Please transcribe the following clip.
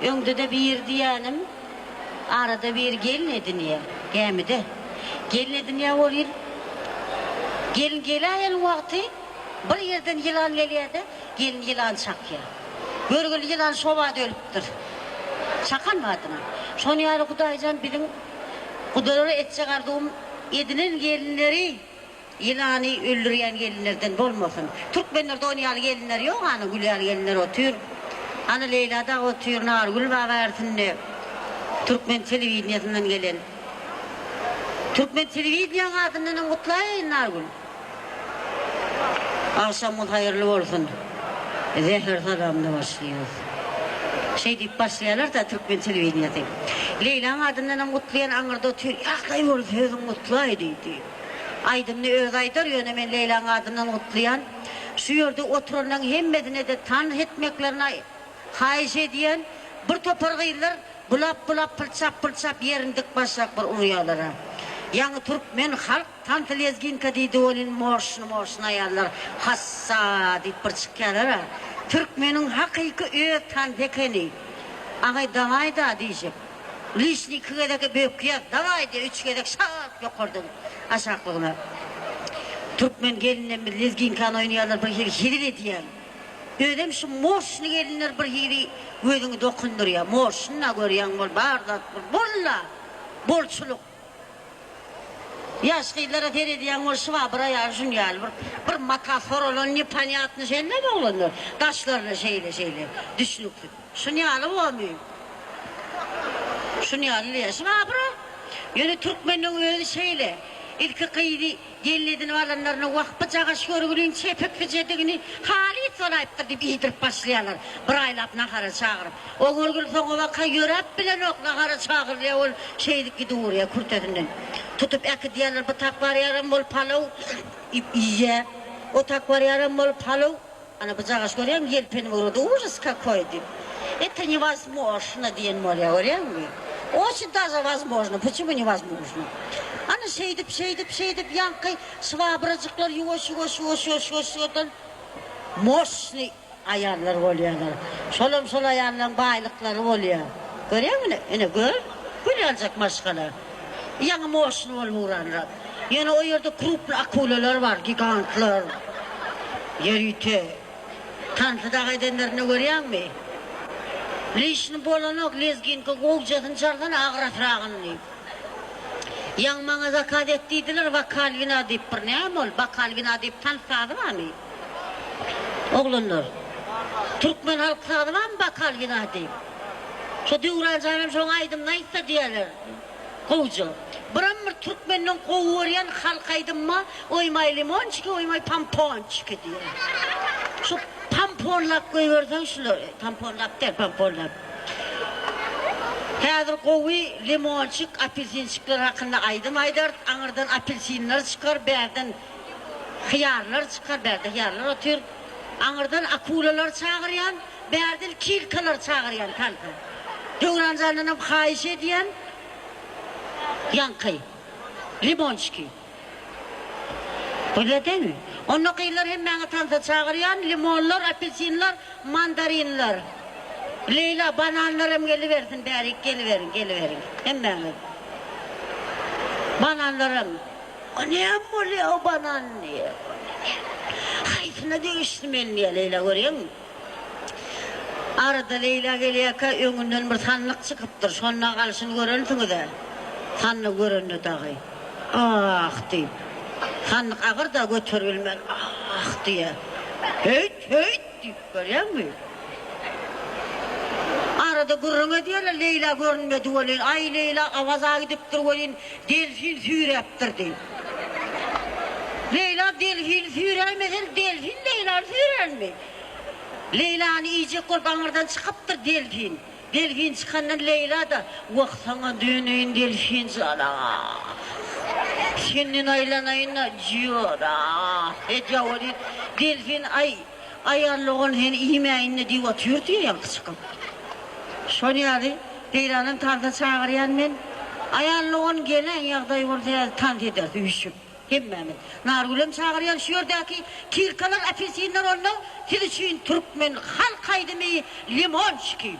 Öňde-de biri diýýänim, arada biri gelin edinýär, gämide. Gelin edinýär welin, gelin geläýen wagty bir ýerden ýylan gelýär-de, gelin ýylany çakýar. Görgüli ýylan şo bada ölüpdir. Çakan badyna. Şonuň ýaly Hudaýjan biziň gudalara etjek arzuwym edinen gelinleri Ýylany öldürýän gelinlerden bolmasyn. Türkmenlerde ony ýaly gelinler ýok ana gül ýaly gelinler otyr. Ana Leýla dagy otyr Nargül bar bärsinde türkmen telewideniýasyndan gelen. Türkmen telewideniýaň adyndanam gutlaýaýyn Nargül. Agşamyňyz haýyrly bolsun. Zäher salamda başlaýas. Şeý diýip başlaýalar-da türkmen telewideniýasy. Leýlaň adyndanam gutlaýan aňyrda otyr ýagdaý bolsa özüň gutlaý diýdi. Aýdymyny özi aýdar, ýöne men Leýlaň adyndan gutlaýan. Şu ýerde oturanlaň hemmesine-de tans etmeklerini haýyş edýän. Bir topar gyzlar bulap-bulap, pylçap-pylçap ýerini dik başlap bir urýalar-a. Ýaňy türkmen halk tansy lezginka diýdi welin moşny-moşny aýallar hassa diýip bir çykýalar-a. Türkmeniň hakyky öz tansy ekeni. Agaý dawaý-da diýjek. Lişni iki gezek bökýär, dawaý diýýär, üç gezek şat ýokardan aşaklygyna. Türkmen gelinlerimiz lezginkany oýnaýarlar bir hili hezil edýän. Özem şu moşny gelinler bir hili gözüňi dokundyrýar. Moşny-da görýäň bol bar zat bol. Bol-la! Bolçulyk. Ýaş gyzlara seredýäň bol şwabra ýaly şun ýaly bir bir mata soralan neponýatny şeýle oglanlar. Daşlaryna şeýle şeýle düşnüksiz. Şun ýaly bormy? Şun ýaly diýýär. Şwabra. Ýöne türkmeniň özi şeýle. Ilki gyzy gelin edinip alanlarynda wah bu jagaş görgüliň çepiksijedigini halys bolaýypdyr diýip iýdirip başlaýarlar. Bir aýlap nahara çagyryp. O görgüli soňabaka ýöräp bilenok nahara çagyrylýar ol şeýdip gidiberýär kürtesinden. Tutup äkidýärler bu tak barýaram bol palaw iýýär. O tak barýaram bol palaw. Ana bu jagaş görýäňmi ýelpenip ugrady ужас какой diýip. Это невозможно diýen bolýar görýäňmi. Очень даже возможно, почему невозможно. Ana şeýdip şeýdip şeýdip ýaňky şwabrajyklar ýuwaş ýuwaş ýuwaş ýuwaş ýuwaş ýuwaşdan moşnyý aýallar bolýarlar. Şolam şol aýallaň baýlyklary bolýar. Görýäňmi ine ine gör gül ýaljak maşgala. Ýaňy moşny bolup ugranrak. Ýöne o ýerde krupny akulalar bar, gigantlar. Ýörite. Tansy dagy edenlerini görýäňmi? Lişni bolanok, lezginka gowjasyny çalsana agrasragyny diýip. Ýaňy maňa zakaz et diýdiler, wokal wina diýip bir näme ol, bokal wina diýip tans sazy barmy? Oglanlar. Türkmen halk sazy barmy bokal wina diýip? Şo Döwran janam şoň aýdymyny aýtsa diýerler. Gowja. Biram bir türkmenden gowy görýän halk aýdymma Oý maý limonçiki oý maý pamponçiki diýýär. Şu pamponlap goýberseň şulary tamponlap däl pamponlap. Häzir gowy limonçik apelsinçikler hakynda aýdym aýdarys aňyrdan apelsinler çykar bärden hyýarlar çykar bärde hyýarlar otyr aňyrdan akulalar çagyrýan Bärden kilkalar çagyrýan tansa. Döwran jandanam haýyş edýän ýaňky limonçiki. Bolýa dämi? Onda gyzlar hemmäňi tansa çagyrýan limonlar, apelsinler, mandarinler. Leýla bananlaram gelibersin bärik geliberiň geliberiň hemmäňiz. Bananlaram. O näme bolýa o banan diýýä. Haýsyna degişli men diýýä Leýla görýäňmi? Arada Leýla gelýärkä öňünden bir sandyk çykypdyr. Şonda galşyny görensiňiz-ä. Sandygy görende dagy, Ah! diýip, sandyk agyr-da, göteribilmän, Ah! diýýär. Heýt, heýt! diýip, görýäňmi? Arada gürrüň edýärler, Leýla görünmedi welin, aý, Leýla Awaza gidipdir welin, delfin süýräpdir diýip. Leýla delfini süýräýmese, delfin Leýlany süýrärmi? Leýlany iýjek bolup aňyrdan çykypdyr delfin. Delfin çykandan Leýla-da, Wah, saňa döneýin delfin jan-a. Senden aýlanaýyn-a, jora. Edýär welin, delfin, Aý, aýal dogan seni iýmäýin-le diýip otyr diýýär ýaňky çykyp. Şol ýaly Leýlanam tansa çagyrýan men. Aýal dogan geläý ýagdaý bolsa häzir tans ederis üýşüp. Hemmämiz. Nargülem çagyrýan şu ýerdäki kilkalar apelsinler onda siz üçin türkmen halk aýdymy limonçiki.